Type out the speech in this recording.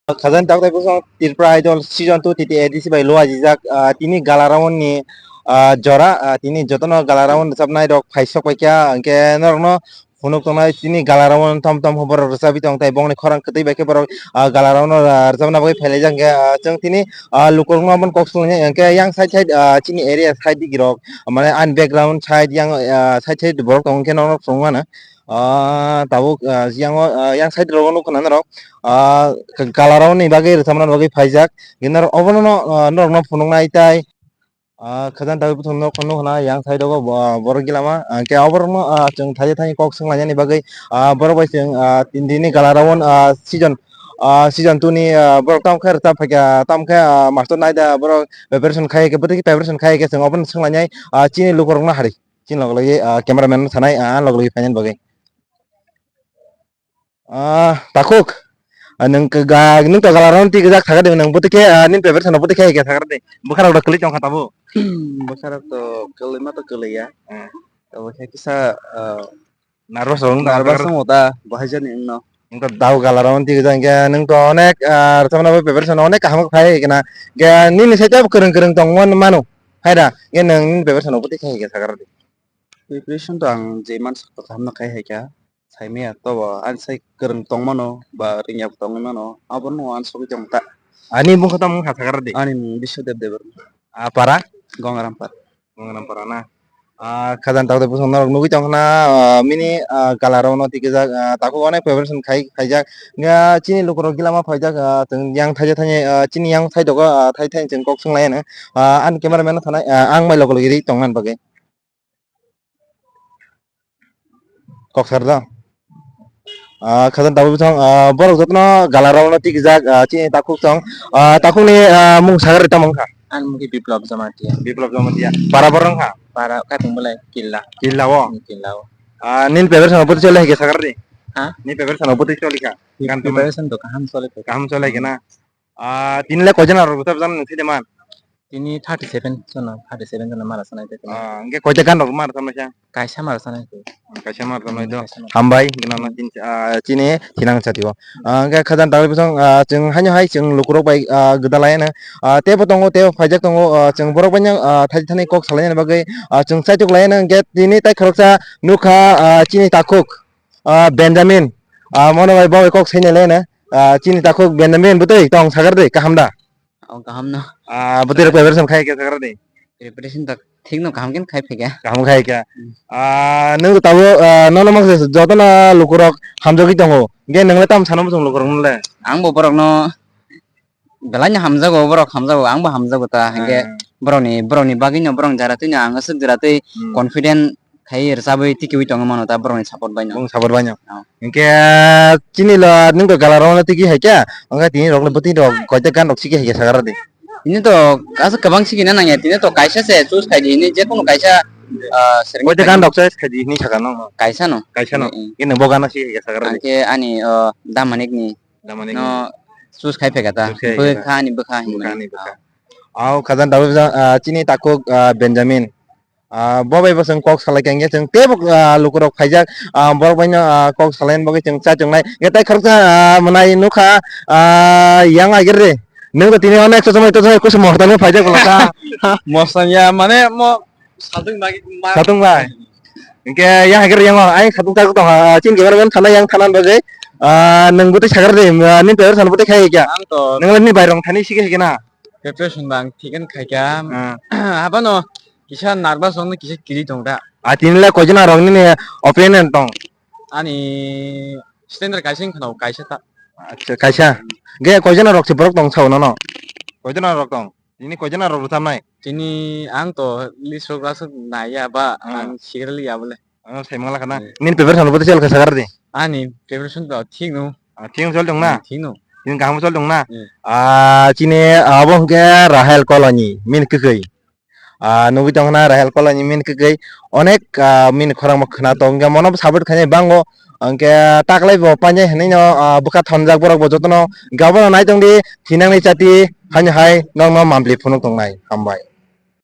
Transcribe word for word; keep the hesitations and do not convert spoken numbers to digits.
Khajani tabuk tei bwswk Tripura Idol season two T T A D C bai luajijak, ah, tini gala round ni, ah, jora, ah, tini jotono gala round rwchapnai rok phaisok paikha, hwnkhe norokno phunuk tongnai tini gala round thom thom borok rwchapwi tong, tei bongni khorang kwtwi bai khe borok, ah, gala round, ah, rwchapna bagwi phailaijak, hwnkhe, ah, chwng tini, ah, lukurokno aboni kok swlaiya, hwnkhe yang side side, ah, chini area side digi rok, mane ani background side yang, ah, side side borok tongo, hwnkhe norok phunuk mano. Ah, tabuk, ah, yang, ah, yang side rogo nukha na norok. Ah, gala round ni bagwi rwchapna bagwi phaijak. Gini norok obono no, ah, norokno phunuknai tai. Ah, khajani tabuk bwthang nok nukha na yang side rogo bo-, borok gila ma. Ah, hwnkhe oborokno, ah, chwng thaija thani kok swnglainani bagwi, ah, borok bai chwng, ah, tini gala round, ah, season, ah, season two ni, ah, borok tamo khe rwchap phaikha, tamo khe, ah, master naida borok preparation khai khe, bwtwi khe preparation khai khe chwng obono swnglainai, ah, chini lukurokno hari. Chini log logi, ah, cameraman no sanai, ah, log logi phainani bagwi. Ah, takhuk, ah, nwng ga-, nwng to gala round twi gwjak thakar di, nwng bwtwi khe, ah, nini preparation no bwtwi khe hai khe thakar di. Bwkha rok to kwlwi tongkha tabuk. Bwkha rok to kwlwi ma to kwlwi ya. Hmm. Tabuk khe kisa, ah, nervous rok wng tong nervous thakar. Wng ta, bo hai jani wng no. Nwng to dau gala round twi gwjak hwnkhe nwng to onek, ah, rwchapna bai preparation onek kaham khe phai khe na. Hwnkhe nini side tei kwrwng kwrwng tongmani mano. Hai da, hwnkhe nwng nini preparation no bwtwi khe hai khe thakar di. Preparation to ang je mansak to kaham no khai hai kha. Saimaya tobo ani sai kwrwng tongmano ba rwngya tongwi mano, abono uansugwi tong ta. Ani bwkha tamo wngkha sakar di? Ani mung Biswadev Debbarma. Ah, para? Gongrampar. Gongrampara na? Ah, khajani tabuk tei bwswk norok nugwi tongkha na, ah, mini, ah, gala round no tikijak, ah, takhuk onek preparation khai, khaijak. Nga chini lukurok gila ma phaijak, ah, chwng yang thaija thani, ah, chini yang side o, ah, thai thani chwng kok swnglaiyano. Ah, ani cameraman no thanai, ah, ang bai logi logi ri tongna bagwi. Kok sar da. Ah, khajani tabuk bwswk, ah, borok jotono gala round no tikijak, ah, chini takhuk song. Ah, takhuk ni, ah, mung sagar tamo wngkha? Ani mung khe Biplab Jamatia. Biplab Jamatia. Para borok wngkha? Para kaitung belai Killa. Killa o? Hmm, Killa o. Ah, nini preparation no bwtwi choli hai khe sagar di? Ha? Nini preparation no bwtwi choli kha? Preparation to kaham choli kha. Kaham choli kha na? Ah, tini le koi jona rok rwchapjak nang thide man? Tini thirty seven jona, thirty seven jona mara sanai tei tini. Ah, hwnkhe koita gan rok mara sanai kha? Kaisa mara sanai kha. Kaisa mara sanai do. Kaisa mara. Hambai, gwnang na tin, ah, chini thinang chati o. Ah, hwnkhe khajani tabuk bwswk, ah, chwng haino hai chwng lukurok bai, ah, gwdalai no. Ah, teibo tongo, teibo phaijak tongo, ah, chwng borok bai no, ah, thaisa thani kok salaina bagwi, ah, chwng chaitok laina hwnkhe tini tai khoroksa nukha, ah, chini takhuk, ah, Benjamin. Ah, mono bai bo kok saina laina. Ah, chini takhuk Benjamin bwtwi tong sagar de kaham da? O kaham no. Ah, bwtwi rok preparation khai khe sagra de. Preparation ta thik no kaham khe khai phai kha. Kaham khai kha. Hmm. Ah, nwng tabuk, ah, nono mang se joto no lukurok hamjagwi tongo. Ge nwng le tam sana muchung lukurok no le? Ang bo borok no belai no hamjago, borok hamjago, ang bo hamjago ta. Hingke hmm, borok ni, borok ni bagwi no, borok ni jara twi no ang aswk jora twi hmm, confident khai rwchabwi tikiui tongwi mano ta borokni support bai no. Bong support bai no. Oh. Hingke chini lo nwng to gala rok no tiki hai kya, hingke tini rok no bwtwi rok koita gan rok siki hai kya sagar di. Tini to aswk kwbang siki na nangya, tini to kaisa se choose khai di hini, je kono kaisa, ah, sereng koita gan rok choice khai di hini saka no. Kaisa no. Kaisa no. Mm, mm. Hingke nwng bo gan no siki hai kya sagar di. Hingke ani, ah, Damanik ni. Damanik no ni. Choose khai phai kha ta. Choose khai phai kha. Bwkha ani bwkha hinwi. Bwkha ani bwkha. Au khajani tabuk jang, ah, chini takhuk, ah, Benjamin. Ah, bo bai bo chwng kok salai kha, hingke chwng teibo, ah, lukurok phaijak, ah, borok bai no, ah, kok salai bagwi chwng cha chwngnai. Hingke tai khoroksa, ah, mwnai nukha, ah, yang agir re. Nwng to tini onek chosomai chosomai kusu mohta no phaijak bwlaka. Mohta ya, mane mo satung bai. Satung bai. Hingke yang agir yang o, ai satung tak tong, ah, chini cameraman thana yang thana bagwi, ah, nwng bwtwi sagar de, ah, nini preparation bwtwi khai kha. Ang to nwng ni bai rong thani sike hike na. Preparation bang thik khe khai kha. Ah. Abono kisa nervous rok no kisa kiri tong da. A tini le koi jona rok nini opinion tong? Ani standard kaisa wng khna kaisa ta. Acha kaisa. Ge koi jona rok se borok tong sao nono? Koi jona rok tong? Tini koi jona rok rwchapnai? Tini ang to list rok aswk naiya ba ah, ang secretly ya bole. Ano sai mangla khana. Hmm. Nini preparation bo chal kha sagar di. Ani preparation to thik no. Ah, thik no chal tong na? Hmm, thik no. Tini kaham chal tong na? Hmm. Ah, chini abo hwnkhe Rahel Koloni, min kwkwi. Ah, nugwi tong na Rahel Koloni min kwkwi. Onek, ah, min khorang mo khna tong, hwnkhe mono support khainai bango. Hwnkhe taklai bo painai hinwi no, ah, bwkha thonjak borok bo jotono. Hwnkhe abono nai tong di, thinangni chati, haino hai, nokno mampli phunuk tongnai. Hambai.